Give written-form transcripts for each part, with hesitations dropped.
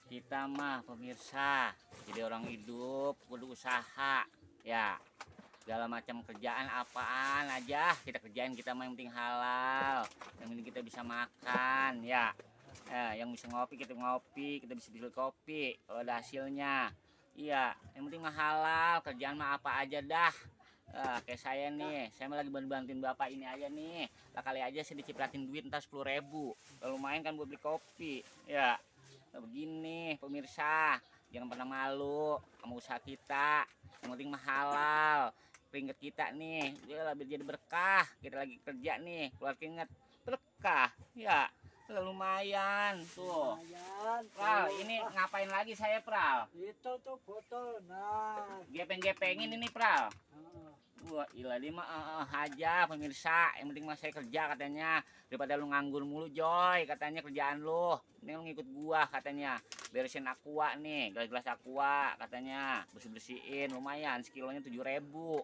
Kita mah pemirsa, jadi orang hidup kudu usaha ya. Segala macam kerjaan apaan aja kita kerjain, kita mah yang penting halal, yang penting kita bisa makan ya. Yang bisa ngopi kita ngopi, kita bisa bikin kopi kalau ada hasilnya. Iya, yang penting mah halal, kerjaan mah apa aja dah. Kayak saya nih, saya mah lagi bantuin bapak ini aja nih. Lah kali aja saya dicipratin duit entar 10.000. Kalau lumayan kan buat beli kopi ya. Nah, begini pemirsa, jangan pernah malu sama usaha kita. Yang penting mah halal. Keringet kita nih, biar jadi berkah. Kita lagi kerja nih, keluar keringet berkah. Ya, lumayan tuh. Lumayan. Pral, ini ngapain lagi saya, Pral? Itu tuh botol. Nah. Gepeng-gepengin ini, Pral. Heeh. Wah, ilah dia mah aja pemirsa. Yang penting mah saya kerja katanya. Daripada lu nganggur mulu, Joy, katanya kerjaan lu. Ini lu ngikut gua katanya. Beresin aqua nih, gelas-gelas aqua katanya. Bersih-bersihin lumayan, sekilonya 7.000.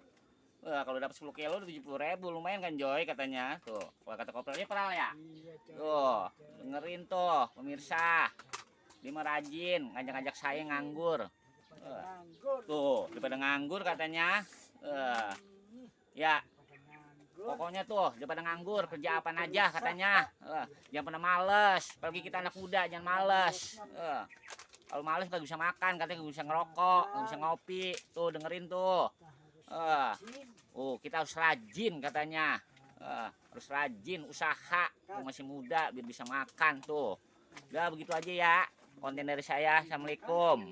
Wah, kalau dapat 10 kilo 70.000 lumayan kan, Joy, katanya. Tuh, kalau kata kopernya Pral ya. Iya, Coy. Tuh, dengerin tuh pemirsa. Dia mah rajin ngajak-ngajak saya nganggur. Pada nganggur. Tuh, daripada nganggur katanya. Ya, Pada nganggur. pokoknya tuh daripada nganggur kerja apa aja katanya. Jangan pernah males, apalagi kita anak muda jangan males. Kalau males nggak bisa makan, katanya nggak bisa ngerokok, nggak bisa ngopi. Tuh dengerin tuh. Kita harus rajin katanya. Harus rajin usaha. Aku masih muda biar bisa makan tuh. Udah begitu aja ya konten dari saya. Assalamualaikum.